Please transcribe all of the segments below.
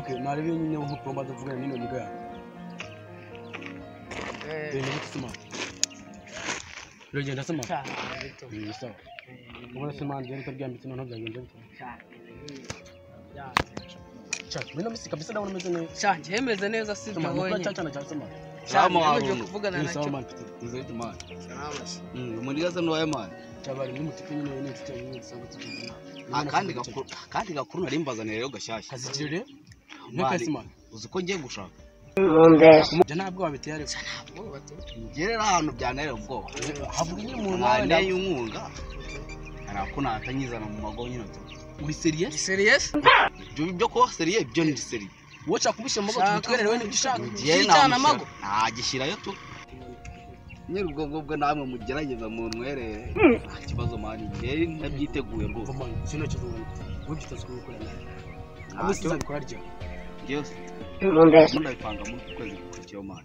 Okay, narebe nyine nko mbanza mvugana n'ino niga yawe. Eh, ni gute Uragenda se man? Sawa. Ubona se man genda utaryambitse noneho byagenze bite? Cha, mimi misi kabisa ndabona meze neza. Cha, njye meze neza si Man, byo cha cha cha man. Salama ngiye waruntu. kuvugana Ni sawa nacyo. man mfite. Nzahita man. Salama. Umunigaza nuwaye man. Chabari ni mutipe nyine ni mfite nyine dusanzwe tugenda. Akandi gakuru, akandi gakuru nari mbazaniye rero gashyashya. Kazigire rero. Nk'akazi man. Uzi ko ngiye gushaka. Jya ntabwo wabiteye ariko. Njye rero ahantu byantera ubwoba. Havuga nyine umuntu nawe Mwanteye inkunga. Hari ako natanyizana mu mago nyine tu. uri serious? Serious? Ibyo byo kuba seriye ibyo ni seriye. Wowe ushaka kubishyira mu mago Shaka tubitwerere we nibyo ushaka. Njye Ushyira amago? nagishyirayo tu. Nyiri ubwo ngubwo namwe mugerageza muntwerere. Nta kibazo man, njye ndabyiteguye rwose. Umva man, kino kivuga ngo wowe ibyo utazi kubikora nabi. Abo Ntacyo sinzabikora ryari. njyewe ndabipanga muri uku kwezi gukurikiyeho man.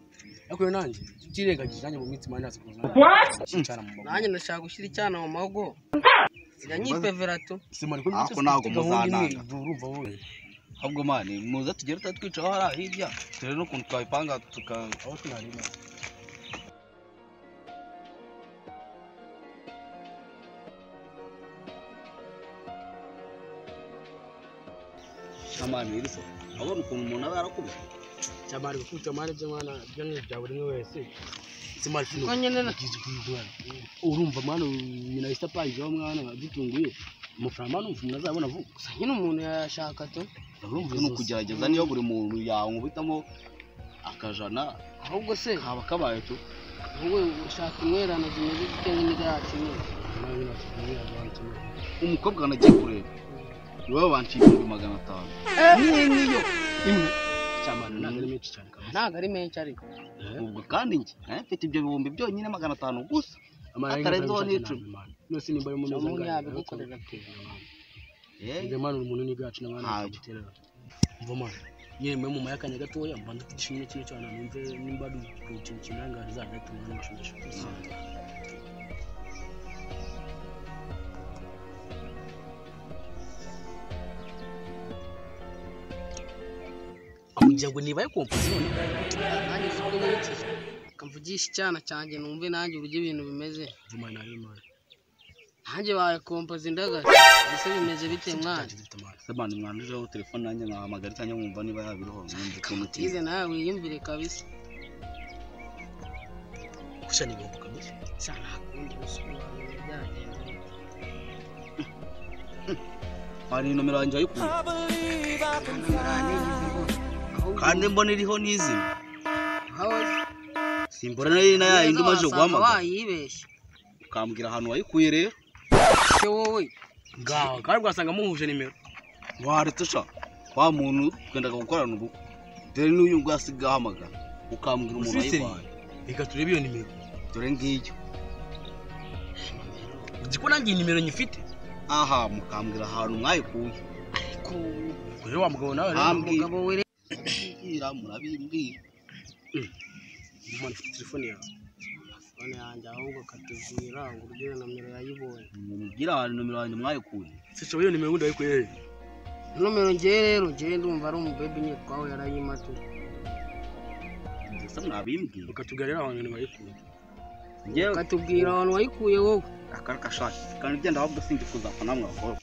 Ariko rero nanjye tutirengagije nanjye mu minsi man naza kuza. Cyana mu mago. Nanjye ndashaka gushyira icyana mu mago. Njya nyipevera tu. Se man, ko Ariko ntabwo muzananga. Urumva wowe. Ahubwo man, muze tugere tutari twicaho hariya hirya turebe n'ukuntu twabipanga tuka Aho tunarima. Amani iriso. Abona ukuntu umuntu aba yarakubise. Cyamari gukubita mari byo mwana byo ni bya buri umwe wese. Se man sino. Ko nyine na- Ugize kuyidwara. Urumva mwana nyina ahise apangijeho mwana dutunguye. Amafaranga mwana umva umuntu azabona vuba. Gusa nyine umuntu yayashaka tu. Urumva Ni ukugerageza niyo buri muntu yankubitamo akajana Ahubwo se kaba kabaye tu. wowe ushaka intwererano zimeze zite nk'imiga yacu nyine. Umukobwa nagiye kureba. Niwe banciye 500,000. Imwe niyo. Imwe. Cyamani ntabwo ari menshi cyane kabisa. Ntabwo ari menshi ariko. Ubwo kandi njye nari mfite ibyo bihumbi byonyine 500 gusa. Atarenzeho n'icumi. Nose nimba ari mu meza Umuntu angahe? yabigukorera tu. Eh, Njye mwana uri umuntu n'igacu n'abana Ntabyo. bakagutera. Umva mwana. Nyine mwe mu mayakanya gatoya mbanza mvugishe nyine kino cyana numve nimba ari ikintu kinangariza gatuma n'umushingisho. Kugira ngo nibaye kompozi none Nanjye siko nkurikije. Kamvugisha icyana cyanjye numve nanjye uburyo ibintu bimeze. vuma nayo mwana. Nanjye bakompoza indagara. Ese bimeze bite mwana? Dufite mwana. Se man mwandujeho telefone nanjye nkahamagara cyangwa nkumva niba yabiriho numva ukuntu Tize nawe wiyumvire kabisa. Kusha ni ibihumbi kabisa. Sha nta kundi usubira byagenze. Hari nomero yanjye wayikuye Nomero rwose. Ahubwo kandi mbona iriho n'izina. aho Simbona nari na yayindi umaze guhamagara. wayibeshye. Ukambwira ahantu wayikuye rero. Se wowe Ngaho kandi ugasanga muhuje nimero. Waretse sha wa muntu twendaga gukorana ubukwe. Dore n'uyu nguyu asigaye ahamagara. Ukambwira umuntu Usiseri. wayiguhaye. Reka turebe iyo nimero. Dore ngiyo. Uzi ko nanjye iyi nimero nyifite. Aha mukambwira ahantu mwayikuye. ariko Rero wa mugabo nawe rero. Ambwira. umugabo we rero Mbwira murabimbwira. Mwana ufite telefone yawe. telefone yanjye ahubwo akatubwira uburyo iyo nomero yayibonye. Mubwira ahantu nomero yanjye mwayikuye. Se iyo nimero ubundi wayikuye hehe? Nomero njyewe rero njyewe ndumva ari umubebe nyine twahuye yarayima tu. Ndetse mwabimbwira. Ukatubwira rero ahantu wayikuye. Njyewe Ukatubwira ahantu wayikuye wowe. akaraka shaki. Kandi genda ahubwo sinjye kuzapfa namwe abakobwa.